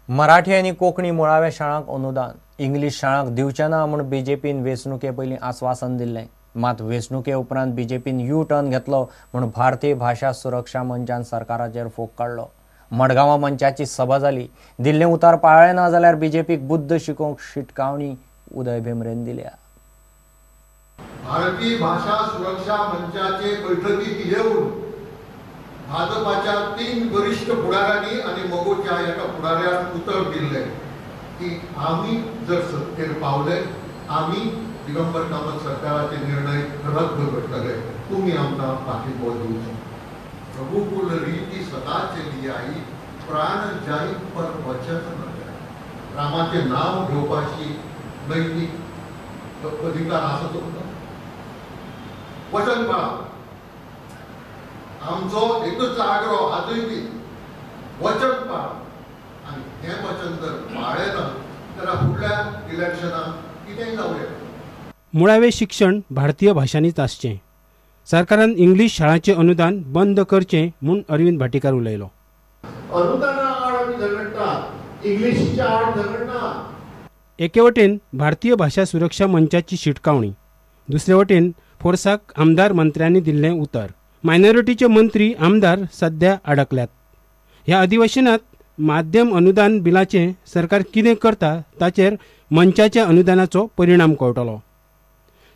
मराठी आनी कोंकणी मुळाव्या शाळांक अनुदान इंग्लीश शाळांक दिवचें ना म्हूण बीजेपीन वेंचणुके पयलीं आस्वासन दिल्लें. मात वेंचणुके उपरांत बीजेपीन यू टर्न घेतलो म्हूण भारतीय भाशा सुरक्षा मंचान सरकाराचेर फोग काडलो. मडगांवां मंचाची सभा जाली. दिल्लें उतार पाळ्ळें ना जाल्यार बीजेपीक बुद्द शिकोवंक शिटकावणी उदय भेंब्रेन दिल्या. भारतीय भाषा सुरक्षा मंचाचे बैठकीत येवन भाजपाच्या 3 वरिष्ठ फुडाऱ्यांनी आनी मगोच्या एका फुडाऱ्यान उतर दिल्लें की आमी जर सत्तेर पावले आमी दिगंबर कामत सरकाराचे निर्णय रद्द करतले, तुमी आमकां पाठिंबो दिवचो. रघुकुल रीती सदा चली आई, प्राण जाई पर वचन न जाई. रामाचें नांव घेवपाची नैतीक अधिकार आसा तुमकां? वचन पाळा. आमचो एकूच आग्रो आजूय बी वचन पाळ, आनी हें वचन जर पाळ्ळें ना जाल्यार फुडल्या इलेक्शनाक कितेंय जावं येता. मुळावें शिक्षण भारतीय भाशांनीच आसचें. सरकारान इंग्लीश शाळांचें अनुदान बंद करचें म्हूण अरविंद भाटीकार उलयलो. अनुदाना आड आमी झगडटात, इंग्लिशीच्या आड झगडना. एके वटेन भारतीय भाशा सुरक्षा मंचाची शिटकावणी, दुसरे वटेन फोर्साक आमदार मंत्र्यांनी दिल्लें उतर. मायनॉरिटीचे मंत्री आमदार सध्या अडकल्यात. ह्या अधिवेशनात माध्यम अनुदान बिलाचें सरकार कितें करता ताचेर मंचाच्या अनुदानाचो परिणाम कळटलो.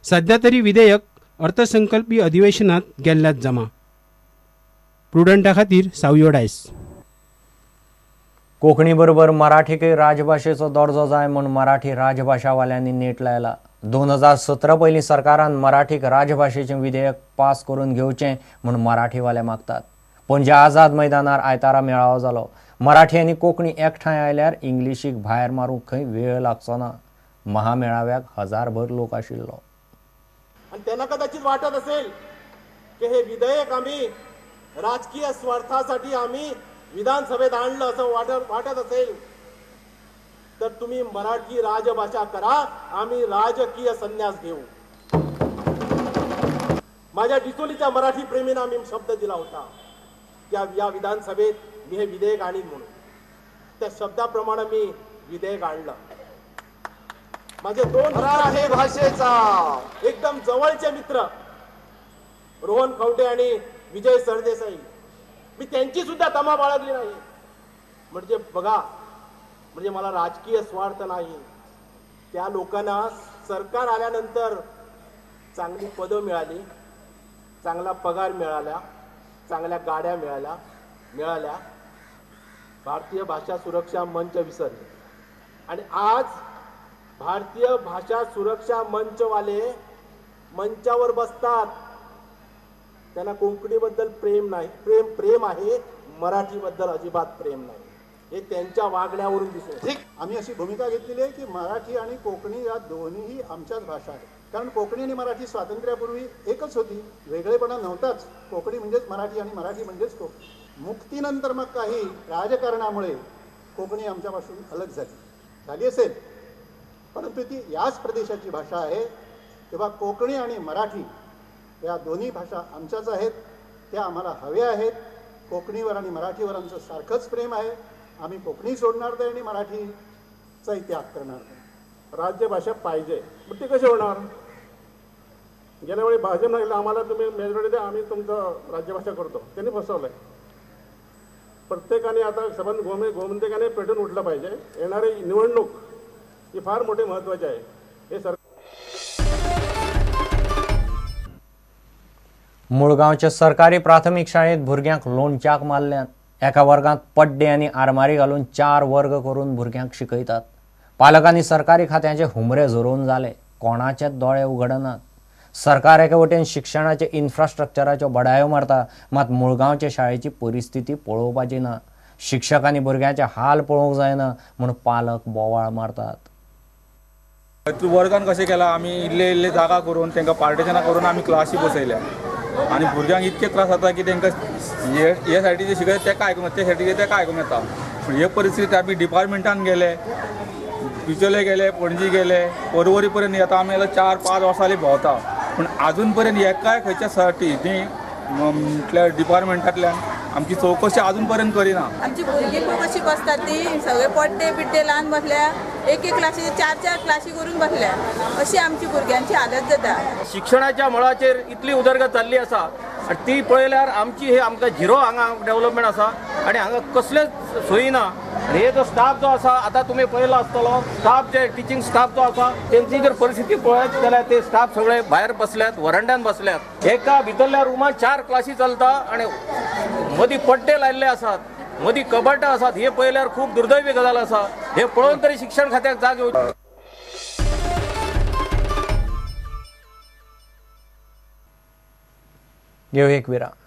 सध्या तरी विधेयक अर्थसंकल्पी अधिवेशनात गेल्ल्यात जमा. प्रुडंटा खातीर सावयो डायस. कोंकणी बरोबर मराठीकय राजभाशेचो दर्जो जाय म्हूण मराठी राजभाशावाल्यांनी नेट लायला. 2017 पयलीं सरकारान मराठीक राजभाशेचें विधेयक पास करून घेवचें म्हूण मराठीवाले मागतात. पणजे आझाद मैदानार आयतारा मेळावो जालो. मराठी आनी कोंकणी एकठांय आयल्यार इंग्लिशीक भायर मारूंक खंय वेळ लागचो ना. महामेळाव्याक हजारभर लोक आशिल्लो. आणि त्यांना कदाचित वाटत असेल की हे विधेयक आम्ही राजकीय स्वार्थासाठी आम्ही विधानसभेत आणलं असं वाटत असेल तर तुम्ही मराठी राजभाषा करा, आम्ही राजकीय संन्यास घेऊ. माझ्या डिचोलीच्या मराठी प्रेमींना मी शब्द दिला होता की या विधानसभेत मी हे विधेयक आणीन म्हणून. त्या शब्दाप्रमाणे मी विधेयक आणलं. माझे 2 मराठी भाषेचा एकदम जवळचे मित्र रोहन खवटे आणि विजय सरदेसाई, मी त्यांची सुद्धा तमा बाळगली नाही. म्हणजे बघा, म्हणजे मला राजकीय स्वार्थ नाही. त्या लोकांना सरकार आल्यानंतर चांगली पदं मिळाली, चांगला पगार मिळाला, चांगल्या गाड्या मिळाल्या. भारतीय भाषा सुरक्षा मंच विसरले. आणि आज भारतीय भाषा सुरक्षा मंचवाले मंचावर बसतात, त्यांना कोंकणीबद्दल प्रेम नाही, प्रेम आहे, मराठीबद्दल अजिबात प्रेम नाही. हे त्यांच्या वागण्यावरून दिसते. आम्ही अशी भूमिका घेतलेली आहे की मराठी आणि कोकणी या दोन्हीही आमच्याच भाषा आहेत. कारण कोकणी आणि मराठी स्वातंत्र्यापूर्वी एकच होती, वेगळेपणा नव्हताच. कोकणी म्हणजेच मराठी आणि मराठी म्हणजेच कोकणी. मुक्तीनंतर मग काही राजकारणामुळे कोकणी आमच्यापासून अलग झाली असेल, परंतु ती याच प्रदेशाची भाषा आहे. तेव्हा कोकणी आणि मराठी या दोन्ही भाषा आमच्याच आहेत, त्या आम्हाला हव्या आहेत. कोकणीवर आणि मराठीवर आमचं सारखंच प्रेम आहे. आम्ही कोकणी सोडणार नाही आणि मराठीचाही त्याग करणार नाही. राज्यभाषा पाहिजे, मग ते कसे होणार? गेल्या वेळी भाजप म्हणाले आम्हाला तुम्ही मेजॉरिटी द्या, आम्ही तुमचं राज्यभाषा करतो. त्यांनी फसवलं आहे. प्रत्येकाने आता सबंध गोमंतकाने पेटून उठलं पाहिजे. येणारी निवडणूक ही फार मोठी महत्त्वाची आहे. हे सरकार मुळगांवच्या सरकारी प्राथमिक शाळेत भुरग्यांक लोणच्याक मारल्यात. एका वर्गात पड्डे आनी आरमारी घालून 4 वर्ग करून भुरग्यांक शिकयतात. पालकांनी सरकारी खात्याचे हुमरे झरोवन जाले, कोणाचेच दोळे उगडनात. सरकार एके वटेन शिक्षणाचे इन्फ्रास्ट्रक्चराच्यो बडायो मारता, मात मुळगांवचे शाळेची परिस्थिती पळोवपाची ना. शिक्षकांनी भुरग्यांचे हाल पळोवंक जायना म्हूण पालक बोवाळ मारतात. वर्गान कशें केलां आमी इल्ले इल्ले जागा करून तांकां पार्टिशनां करून आमी क्लासी बसयल्या आनी भुरग्यांक इतके त्रास जाता की तांकां हे सायडीचे शिकयता तेका आयकूंक येता, ते सायडीचे तेका आयकूंक येता. पूण हे परिस्थिती आमी डिपार्टमेंटान गेले, बिचोले गेले, पणजी गेले, परवरी पर्यंत येता आमी 4-5 वर्सां जालीं भोंवता, पूण आजून पर्यंत एकाय खंयच्या साठी न्ही म्हटल्यार डिपार्टमेंटांतल्यान आमची चवकशी अजून पर्यंत करिना. आमची भुरगीं खूब अशी बसतात ती सगळे पड्डे बिड्डे लावन बसल्या, एक एक क्लासी 4-4 क्लासी करून बसल्या, अशी आमची भुरग्यांची हालत जाता. शिक्षणाच्या मळाचेर इतली उदरगत जाल्ली आसा आनी ती पळयल्यार आमची हे आमकां झिरो हांगा डेव्हलपमेंट आसा आनी हांगा कसलेच सोयी ना. आनी हे जो स्टाफ जो आसा आतां तुमी पळयलो आसतलो, स्टाफ जे टिचींग स्टाफ जो आसा तेंची जर परिस्थिती पळयत जाल्यार ते स्टाफ सगळे भायर बसल्यात, वरांड्यान बसल्यात. एका भितरल्या रुमान 4 क्लासी चलता आनी मदीं पड्डे लायिल्ले आसात, मदीं कबटां आसात. हे पळयल्यार खूब दुर्दैवी गजाल आसा. हे पळोवन तरी शिक्षण खात्याक जाग येवची. घेऊ एक विराम.